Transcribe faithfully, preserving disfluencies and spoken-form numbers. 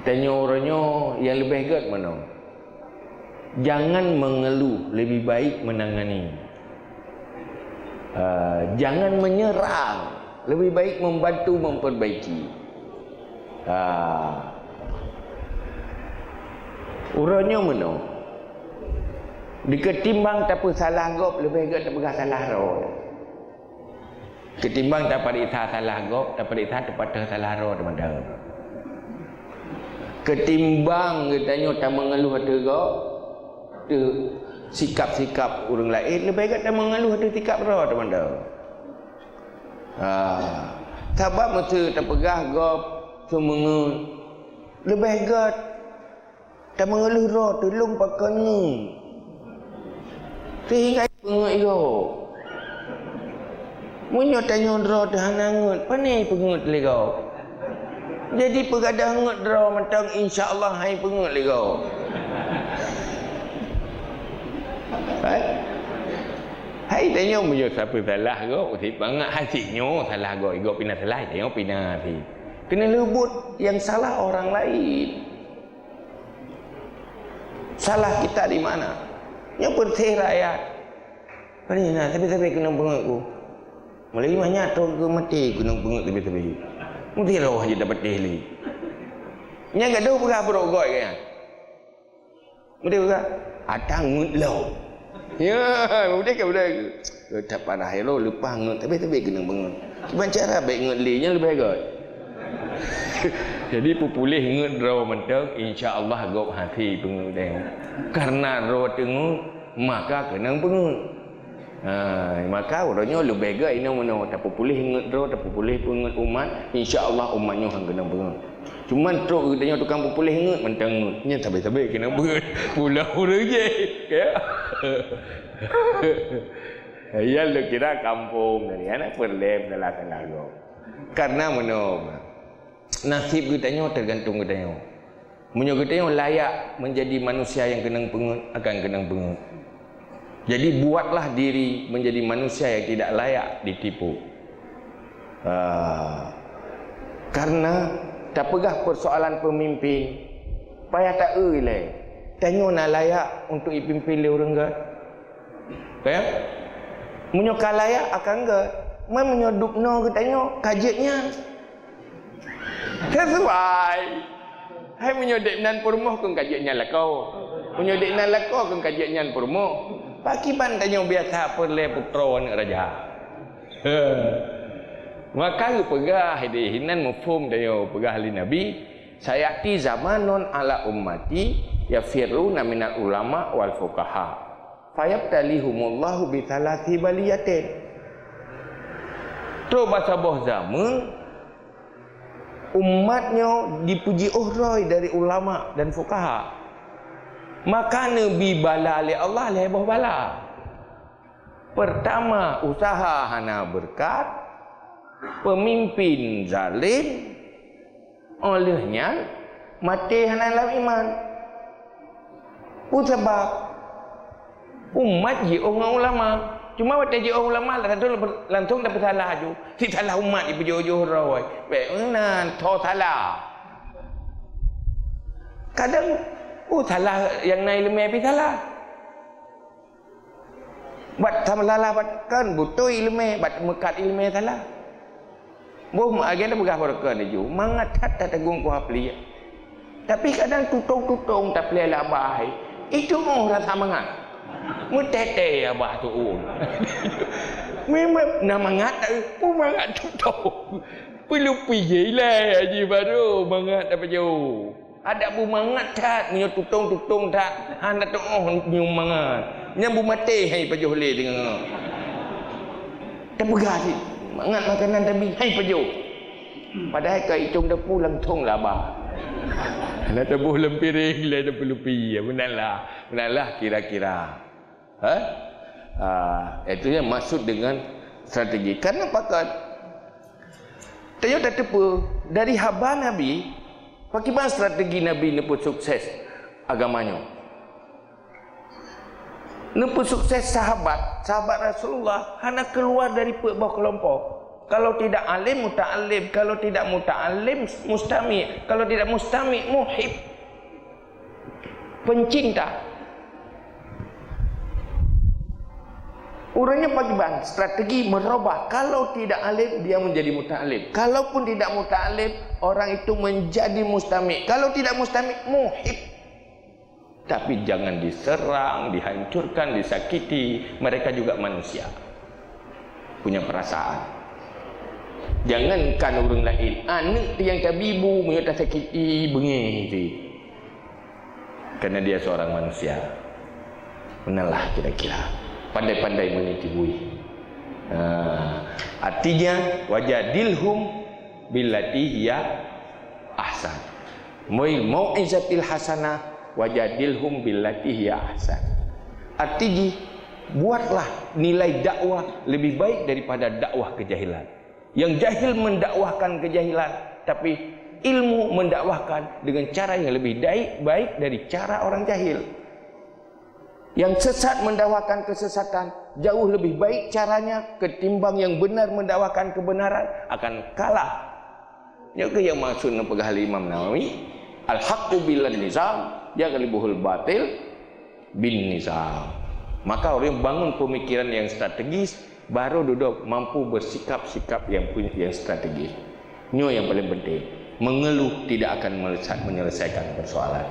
Tanyoe uroe nyoe nyang leubeh gét meunoe. Jangan mengeluh, lebih baik menangani. Ah, jangan menyerang, lebih baik membantu memperbaiki. Ah. Uroe nyoe meunoe. Diketimbang tapeusalah gob, leubeh gét tapeugah salah droe. Ketimbang tapareksa salah gob, tapareksa teupatéh salah droe teuma. Ketimbang geutanyoe tameungeuluh ateueh gob, ateueh sikap-sikap ureuëng laén, leubeh gét tameungeuluh ateueh sikap droe teuma. Ha. Sabab meuseu tapeugah gob seumeungeut, leubeh gét tameungeuluh droe, tulông pakon ngeut. Sehingga peungeut gob. Meunyoe tanyoe droe teuh hana ngeut, pane peungeut lé gob? Jadi peugadôh ngeut droe mantong, insya Allah hai peungeut lé gob. Hai? Hai tanyoe meunyoe sapeue salah gob, si bangat hasé nyoe salah gob, gob pina salah, tanyoe pina si. Keuneuk leubuet nyang salah orang lain. Salah kita di mana? Nyoe peureséh rakyat. Pane na sabe-sabe keunong peungeut ku. Mulai manyat troh keu maté keunong peungeut sabe-sabe. Meuti roh jeuet dapeuteh lé. Nyang gadôh peugah brok gob nyan. Meuti peugah, "Ata ngeut lom." Ya, meuti ka beudai. Geutak parah ya lo leupah ngeut, tapi-tapi keunong peungeut. Kiban cara bèk ngeut lé, nyan leubeh gét. Jadi peupuléh ngeut droe mantong, insya Allah gob hasé peungeut teuh. Karena droe teungeut, maka keunong peungeut. Ha, maka uroe nyoe leubeh gét inoe meunoe, tapeupuléh ngeut droe, tapeupuléh peungeut umat, insya Allah umat nyoe han keunong peungeut. Cuman trok geutanyoe tukang peupuléh ngeut, mantong ngeut. Nyan sabe-sabe keunong peungeut. Pulang ureuëng je. Ya. Ya, lôn kira kampung tadi, hana peureulèe salah-salah gob. Karena meunoe, nasib geutanyoe teugantung geutanyoe. Meunyoe geutanyoe layak menjadi manusia nyang keunong peungeut, akan keunong peungeut. Jadi, buatlah diri menjadi manusia yang tidak layak ditipu. Ah, karena tapeugah persoalan pemimpin, payah taeu ilèe. Tanyoe na layak untuk jipimpin lé ureuëng gét? Ya? Meunyoe ka layak akan gét, man meunyoe dubnoe geutanyoe ka jeuet nyan. Sesuai. Hai meunyoe dek nan peurumoh keu ka jeuet nyan lakoe. Meunyoe dek nan lakoe keu ka jeuet nyan peurumoh. Pakiban tanyoe biasa peureulèe putroe aneuëk raja. He. Maka geupeugah di hinan meuphom tanyoe peugah lé Nabi, "Sayati zamanun ala ummati yafirruna minal ulama wal fuqaha. Fayabtalihumullahu bi thalathi baliyatin." Trok bak saboh zaman, umat nyoe dipeujiôh droe dari ulama dan fukaha. Maka neubi bala lé Allah lhèe boh bala. Pertama, usaha hana beureukat, peumimpin zalim, óh lheueh nyan maté hana lam iman. Peue sabab? Umat jiôh ngon ulama. Cuma watèe jiôh ulama, langsung, langsung tapeusalah aju. Si salah umat jipeujôh-jôh droe. Bèk meunan, tho salah. Kadang, oh, salah nyang na ileumèe pih salah. Bat salah, bat kan beutôi ileumèe, bat meukat ileumèe salah. Boh meuagen peugah bak droe keuh laju, mangat that that Teungku Hapli. Tapi kadang tutong-tutong tapeulé lé abah, itu oh rasa mangat. Meutètè abah tu'ueng. Memang na mangat, tapi pun mangat tutong. Peulupi je ilèe haji baru mangat dapat jauh. Adak beumangat that, meunyoe tutong-tutong that, hana teuôh nyoe mangat. Nyan beumaté hai pajoh lé deungoe. Tapeugah cit, mangat makanan tabi, hai pajoh. Padahai ka itong dapu langsong laba. Hana taboh lam piréng lé tapeulupi, ya, meunan lah, meunan lah kira-kira. Ha? Ah, itu yang maksud dengan strategi. Karena pakat Tanyoe tateupeue dari haba Nabi, pakriban strategi Nabi neupeusukses agama nyoe. Neupeusukses sahabat, sahabat Rasulullah hana keuluwa dari peuet boh keulompok. Kalau tidak alim, muta'allim. Kalau tidak muta'allim, mustami'. Kalau tidak mustami', muhib. Pencinta. Urangnya pakiban, strategi merubah. Kalau tidak alim, dia menjadi muta'allim. Kalaupun tidak muta'allim, orang itu menjadi mustami'. Kalau tidak mustami', muhib. Tapi jangan diserang, dihancurkan, disakiti. Mereka juga manusia. Punya perasaan. Jangankan urang laén, aneuk nyang tabi bu, meunyoe tasakiti, beungéh hati. Karena dia seorang manusia. Meunan lah kira-kira. Pandai-pandai meunitibui. Ha, artinya, wajadilhum billati hiya ahsan. Mai mau'izatil hasanah, wajadilhum billati hiya ahsan. Arti jih, buatlah nilai dakwah lebih baik daripada dakwah kejahilan. Yang jahil mendakwahkan kejahilan, tapi ilmu mendakwahkan dengan cara yang lebih baik, baik dari cara orang jahil. Yang sesat mendakwahkan kesesatan, jauh lebih baik caranya ketimbang yang benar mendakwahkan kebenaran, akan kalah. Nyoe keuh nyang maksud neupeugah lé Imam Nawawi, "Al-haqqu bil nizam, yaghlibuhul batil bin nizam." Maka orang bangun pemikiran yang strategis, baru dudoe mampu bersikap-sikap yang pun-, yang strategis. Nyoe yang paling penting. Mengeluh tidak akan melesa-, menyelesaikan persoalan.